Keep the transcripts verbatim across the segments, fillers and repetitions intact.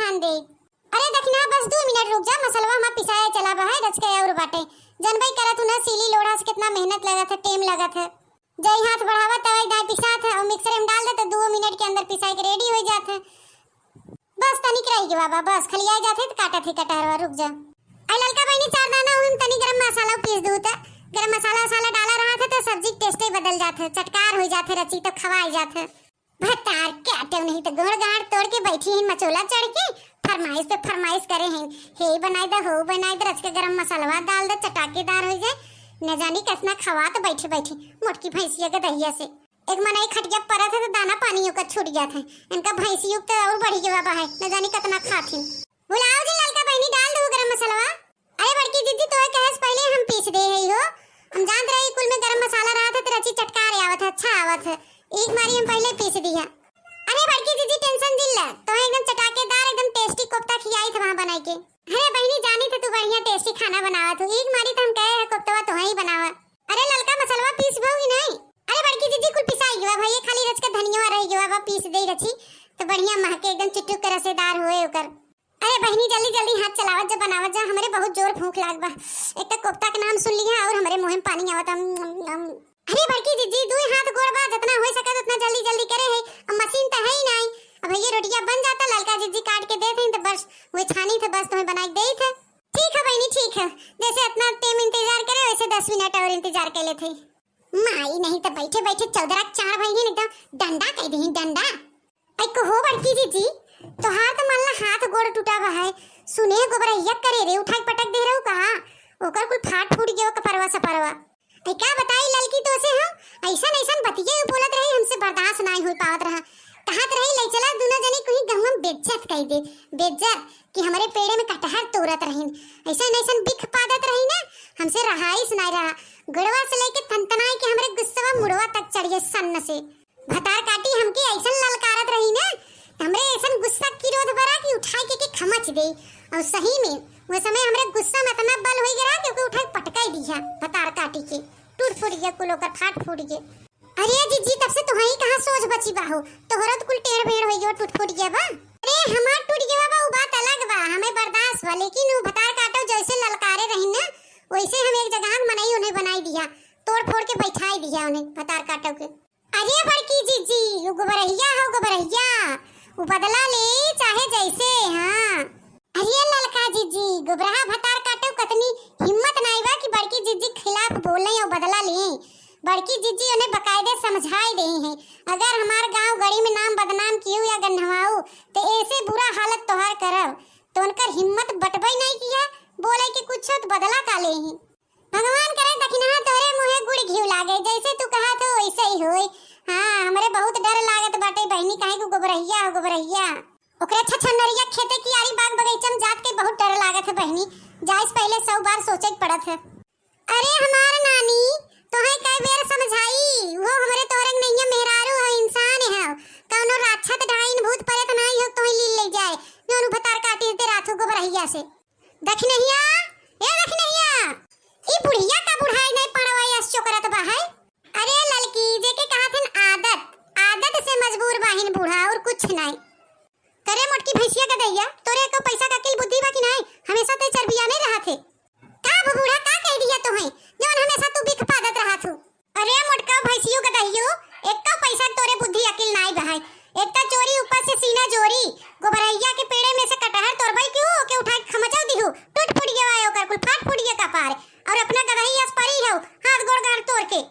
ध्यान दे। अरे दखिनहा, बस दू मिनट रुक जा, मसलवा हमार पिसाए चला बा है, रचके और बाटे। जनबई करत हूँ ना, सीली लोढ़ा से कितना मेहनत लगत है, टेम लगत है। जई हाथ बढ़ावा, तवई दाएं पिसात है, और मिक्सर में डाल दे तो दो मिनट के अंदर पिसाए के रेडी हो जात है। बस तनिक रही गवा बा, बस खलियाए जात है तो काटत है कटहरवा, रुक जा। आई ललका बहिनी, चार दाना हुई, तनी गरम मसाला पीस दू त। गरम मसाला वसाला डाला रहा था तो सब्जी के टेस्टे बदल जात है, चटकार हो जात है, रची तो खवाई जात है। भतार काटो नहीं तो गोड़ गाड़ तोड़ के बैठी हैं मचोला चढ़ के, फरमाइश पे फरमाइश करे हैं, हे बनाई द, हो बनाई द, रच के गरम मसालवा डाल द, चटाकेदार हो जाए। न जानी कितना खवात बैठे बैठी मोटकी भैंसिया गदहिया से। एक मनई खटिया परत है तो दाना पानी ओकर छूट जात है। इनका भैंसियों तो और बढ़ी गवा बा है, न जानी कितना खाथिन। बुलाओ जी ललका बहिनी, डाल दो गरम मसालवा। अरे बड़की जिज्जी, तोहे कहे से पहले हम पीस दे है हो। हम जानत रही कुल में गरम मसाला रहत है तो रची चटकार आवत है, अच्छा आवत है। एक मारी हम पहले पीस दी है। अरे बड़की जिज्जी, टेंशन जिन ले, तोहे एकदम चटाकेदार, एकदम टेस्टी कोफ्ता खियाई थे वहाँ बनाई के। अरे बहिनी, जानी थे तू बढ़िया टेस्टी खाना बनावत हो, एक मारी तो हम कहे है कोफ्तवा तोहे ही बनावा। अरे ललका मसलवा पीस भो कि नहीं? अरे बड़की जिज्जी, कुल पिसाई गवा भाई, ये खाली रच के धनिया रह गवा बा, पीस दे रची तो बढ़िया महके, एकदम चुटुक के रसेदार होए ओकर। अरे बहिनी, जल्दी जल्दी हाथ चलावत जा, बनावत जा, हमरे बहुत जोर भूख लाग बा। एक तो कोफ्ता के नाम सुन लिया और हमरे मुंह में पानी आवत। अम, अम, अम। अरे बड़की जिज्जी, दुई हाथ गोड़ बा, जितना हो सके उतना जल्दी जल्दी करे है। अब मशीन तो है ही नहीं। अब ये रोटियां बन जाता, ललका जिज्जी काट के देत हैं तो बस वही छानी थे, बस तुम्हें बनाई के देई थे। ठीक है बहिनी, ठीक है, जैसे इतना टाइम इंतजार करे वैसे दस मिनट और इंतजार कर लेते। माई नहीं तो बैठे बैठे चौदरा चार भाई हैं एकदम डंडा कह दी, डंडा। ऐ कहो बड़की जीजी, तोहार तो मान ला हाथ गोड़ टूटा बा है। सुने गोबरहिया करे रे उठाई पटक दे रहू कहा, ओकर कुल फाट फूट गयो कपरवा सपरवा। ऐ का बताई ललकी तो से हम ऐसन ऐसन बतिये उ बोलत रही, हमसे बर्दाश्त नाई हो पावत रहा। कहत रही ले चला दोनों जने कहीं गहुआ में बेइज्जत कर दे, बेइज्जत कि हमरे पेड़े में कटहर तोड़त रहीन, ऐसन ऐसन बिख पादत रही ना, हमसे रहाइश नाई रहा। गोड़वा से लेके तनतनाई के हमरे गुस्सवा मुड़वा तक चढ़िए सन्न से। भतार काटी हमके ऐसन ललकारत रही ना, त हमरे ऐसन गुस्सा किरोध बरा कि उठाई के, के खमच दे। और सही में वो समय हमरे गुस्सा में इतना बल होई गया कि ओके उठाई पटकाई दिया भतार काटी के। टूट फूट गया कुल ओकर, फाट फूट गया। अरे जीजी, तब से तुहई कहाँ सोच बची बा हो, तोहरा तो कुल टेढ़ बेढ़ होई गया, टूट फूट गया बा। अरे हमार टूट गया बा, उ बात अलग बा, हमें बर्दाश्त बा, लेकिन उ भतार काटो जैसे ललकारे रही ना, वैसे हम एक जगह के मनई उन्हें बनाई दिया, तोड़ फोड़ के बैठाई दिया उन्हें भतार काटो के। अरे बड़की जीजी, उ गोबरहिया हो गोबरहिया, उ बदला ले चाहे जैसे, हाँ। अरे ललका जीजी, गोबरहा भतार काटो कतनी हिम्मत नाई बा कि बड़की जीजी खिलाफ बोले और बदला ले। बड़की जीजी उन्हें बकायदे समझाई दे हैं, अगर हमार गांव गड़ी में नाम बदनाम कियो या गन्हवाऊ तो ऐसे बुरा हालत तोहार करब। तो उनकर हिम्मत बटबई नहीं किया, बोले कि कुछ तो बदला का ले ही। भगवान करे दखिनहा तोरे मुँहे गुड़ घिउ लागे, जैसे तू कहा तो वैसे ही होई। हाँ, हमरे बहुत डर लागत बाटे बहिनी, काहे कि गोबरहिया हो गोबरहिया। ओकरे छछनरिया खेते कियारी बाग बगीचा में जात के बहुत डर लागत है बहिनी, जाए से पहले सौ बार सोचे के पड़त है। अरे हमार नानी, तोहे कई बेर समझाई, वो हमरे तोरे के नैया मेहरारू हो, इंसान हो, कौनो राक्षस डाइन भूत प्रेत नाई हो, तोहे लील ले जाए, जौन भतार काटी दे रात हो गोबरहिया से। दखिनहिया, ए दखिनहिया, ई बुढ़िया का बुढ़ाई नहीं पड़वा या चोकरत बा है। अरे ललकी, जेके कहा थन आदत, आदत से मजबूर बाहिन बूढ़ा और कुछ नहीं। करे मोटकी भैंसिया गदहिया, तोरे एको पैसा का अकिल बुद्धि बा कि नाई? हमेशा ते चरबिया नहीं रहा थे। का बूढ़ा, का कह दिया तोहे, जौन हमेशा तू बिख पादत रहा थू? अरे मोटका भैंसियो गदहियो, एको पैसा तोरे बुद्धि अकिल नाई बहाई। एक तो चोरी ऊपर से सीना जोरी, गोबरहिया के पेड़े में से कटहर तोड़बई क्यों, ओके उठाई खमचो दिहू, टूट फूट गया ओकर कुल, फाट फूट गया कपार, और अपना गदही अस परी हो, हाथ गोड़ गाड़ तोड़ के।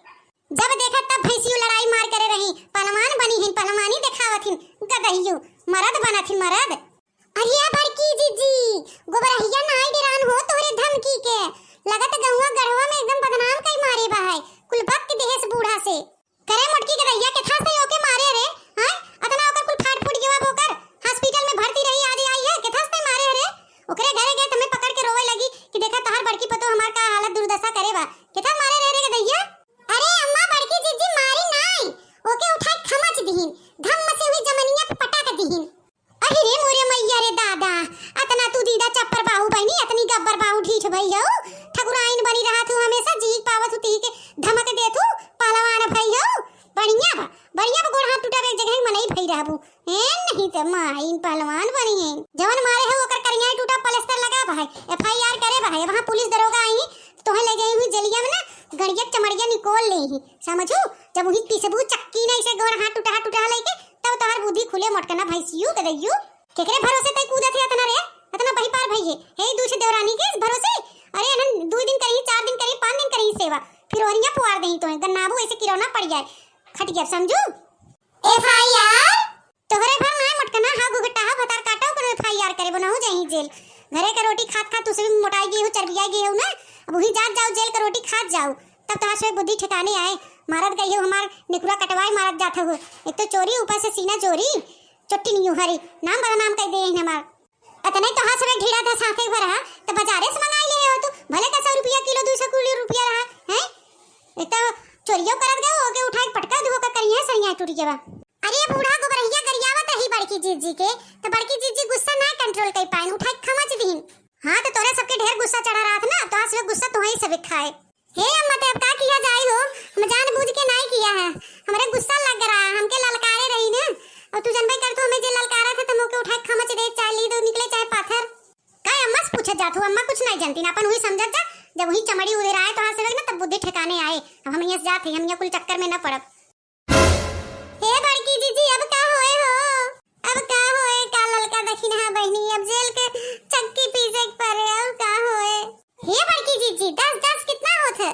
जब देखा तब भैंसियो लड़ाई मार करे रही, पहलवान बनी हिन, पहलवानी देखावत हिन, गदहियो, मरद बनत हिन, मरद। अरे बड़की जीजी, गोबरहिया नाई डेरान हो तोहरे धमकी के। लगत गहुआ गढ़वा में एकदम बदनाम कई मारे बा है, कुल बक के देहेस बूढ़ा से। करे मोटकी गदहिया, केथा से ओके मारे रे, हैं? अतना ओकर कुल फाट फूट गवा ओकर, hospital में भर्ती रही, आज आई है, केथा से मारे रे? ओकरे घरे गए त हमें पकड़ के रोवे लगी कि देखा तहार बड़की पतो हमार का हालत दुर्दशा करे बा। केथा मारे रे, रे गदहिया? अरे अम्मा, बड़की जीजी मारी नाई, ओके उठाई खमच दिहिन, धम्म से हुई जमनिया पे पटक दिहिन। अरे रे मोरे मैया रे दादा, अतना तू दीदा चप्पर बाहू बहिनी, अतनी गब्बर बाहू ढीठ भई हो, ठकुराइन बनी रहा तू, हमेशा जीक पावत हू, तीके धमक दे तू, पहलवान भई हो। बढ़िया बा, बढ़िया बा, गोड़ हाथ टूटा एक जगह मनई भई रहबू। एन ही त माई पहलवान बनी है। जवन मारे है ओकर करिया टूटा पलस्तर लगा भाई, एफआईआर करे भाई, वहाँ पुलिस दरोगा आई, तोहे ले जाई हुई जेलिया में ना, गड़िया चमड़िया निकोल ले ही, समझू? जब वही पिसबू चक्की नहीं से गोड़ हाथ टूटा टूटा लेके, तब तोहर बुद्धि खुले मोटकना भैंसियू के दैयू। केकरे भरोसे तई कूदत है अतना रे, अतना बही पार भई है। हे दूछ देवरानी के भरोसे, अरे अनन दो दिन करी, चार दिन करी, पाँच दिन करी सेवा, फिर ओहरिया पुआर देही तोहे, गन्नाबू ऐसे किरौना पड़ जाए, खटिया समझू? एफआईआर? तोहरे भर ना मोटकना हा घुघटा हा भतार काटा, ओकरे एफआईआर करे बनाऊ जाई जेल। घरे का रोटी खात खात तुसे भी मोटाई गई हो, चर्बियाई गई हो ना, अब वही जात जाओ जेल का रोटी खात जाओ, तब तोहार से बुद्धि ठिकाने आए। मारत गई हो हमार निकुरा कटवाई मारत जात हो, एक तो चोरी ऊपर से सीना चोरी, चोट्टी नहीं हरी, नाम बदनाम कर दे हमार। अतने तो हाँ सबे ढीला था साथे भरा, तो बाजारे से मंगाई ले हो तू, भले का सौ रुपया किलो, दो सौ किलो रुपया रहा, हैं? एक तो चोरियो करत गए, ओके उठाई पटका दू, ओका करिया सरिया टूट गया बा। अरे बूढ़ा गोबरहिया गरियावत रही बड़की जीजी के, तो बड़की जीजी गुस्सा ना कंट्रोल कर पाइन, उठाई खमच दीन। हाँ, तो तोरे सबके ढेर गुस्सा चढ़ा रहा था ना, तो आज वे गुस्सा तुम्हारी सबे खाए। हे अम्मा, ते अब का किया जाई हो? हम जान बूझ के नाई किया है, हमरे गुस्सा लग रहा, हमके ललकारे रही ना। और तू जनबे कर, तू हमें जे ललकारा थे, तो मुँह के उठाए खमच दे, चाहे लीद निकले, चाहे पाथर। का अम्मा से पूछे जात हो? अम्मा कुछ नहीं जानती ना, अपन वही समझत जा। जब वही चमड़ी उधर आए तो हाथ से ना, तब बुद्धि ठिकाने आए। अब हम यहाँ से जात है, हम यहाँ कुल चक्कर में ना पड़ब। हे बड़की जीजी, अब का होए हो? अब का होए? का ललका दखिनहा बहिनी, अब जेल के चक्की पीसे के पड़े, अब का होए? हे बड़की जीजी, दस दस कितना होत है?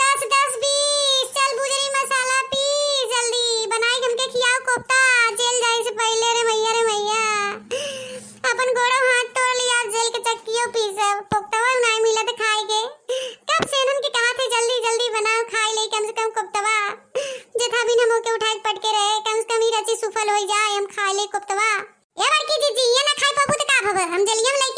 दस दस बीस, चल बुजरी मसाला पीस, जल्दी बनाई के हमके खियाओ कोफ्ता, जेल जाए से पहले रे मैया, रे मैया। अपन गोड़ो हाथ तोड़ लिया, जेल के चक्कियों पीसब, कोफ्तवा नाई मिलत खाए के। कब से इन्हन के कहा थे जल्दी जल्दी बनाओ, खाए ले कम से कम कोफ्तवा। जेथा बिन हम ओके उठाए के पटके रहे, कम से कम ई रची सुफल हो जाए, हम खाए ले कोफ्तवा। ए बड़की जीजी, ये ना खाए पाबू तो का भव? हम जेलिया में ले